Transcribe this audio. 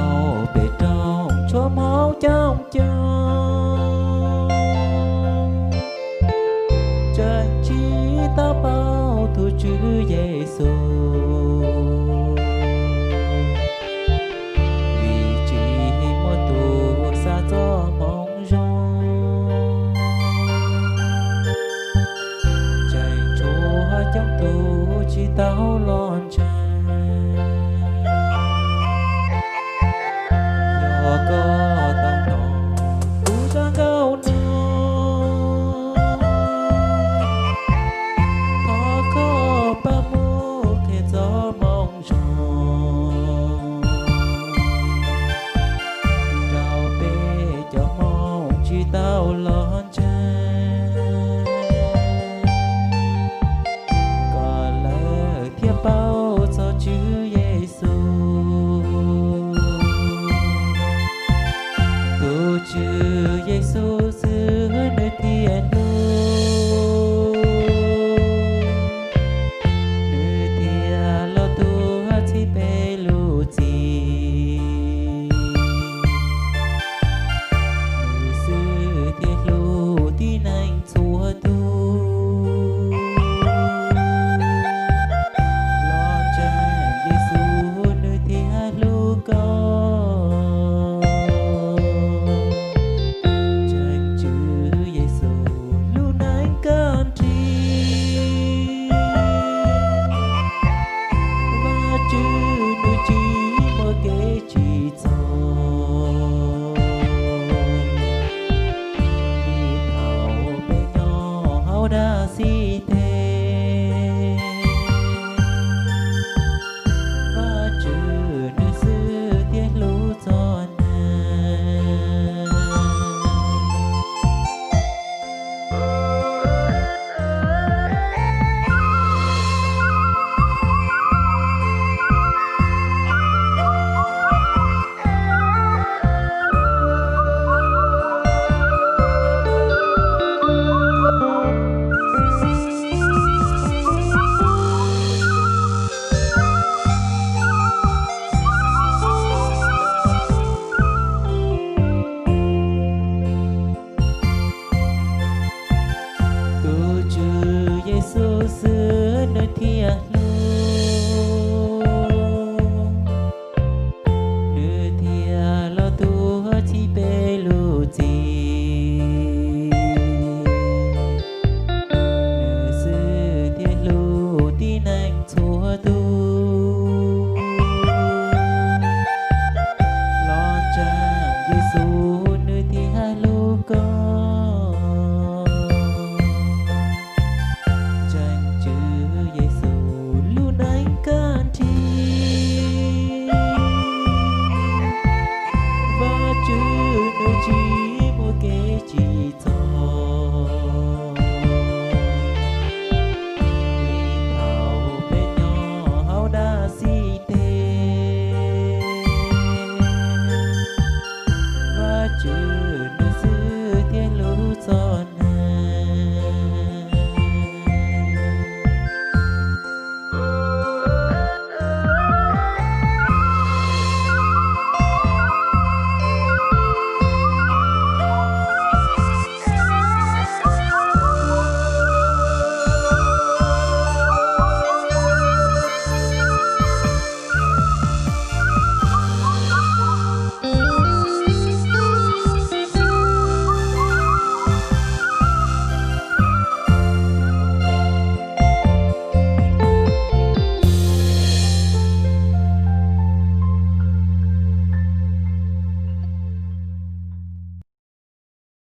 Hauv peb rooj tshuab hmoov coob coob, tseem tsis tau paub tus Tswv Yexus, vim tsis muaj tus xav txoj hmoov zoo. Tseem tshuav coob tus tsis tau los ntseeg. Yog koj tau hnov kuv zaj nkauj no, thov koj pab muab qhia txoj hmoov zoo rau peb cov hmoov tsis tau los ntseeg, kom lawv thiaj paub txog Tswv Yexus. Tus Tswv Yexus xwb nws thiaj hlub, nws thiaj los tuag txhiv peb lub txim. Nws xwb thiaj hlub tib neeg txhua tus. Los ntseeg Yexus nws thiaj hlub koj. Ntseeg Tswv Yexus lub neej koj nrhiav, Vajtswv nws tsis muaj kev tsis txhaum. Thaum peb nyob hauv dab xib teg, Vajtswv nws xwb thiaj hlub txog neeg. Tus Tswv Yexus xwb nws thiaj hlub, nws thiaj los tuag txhiv peb lub txim.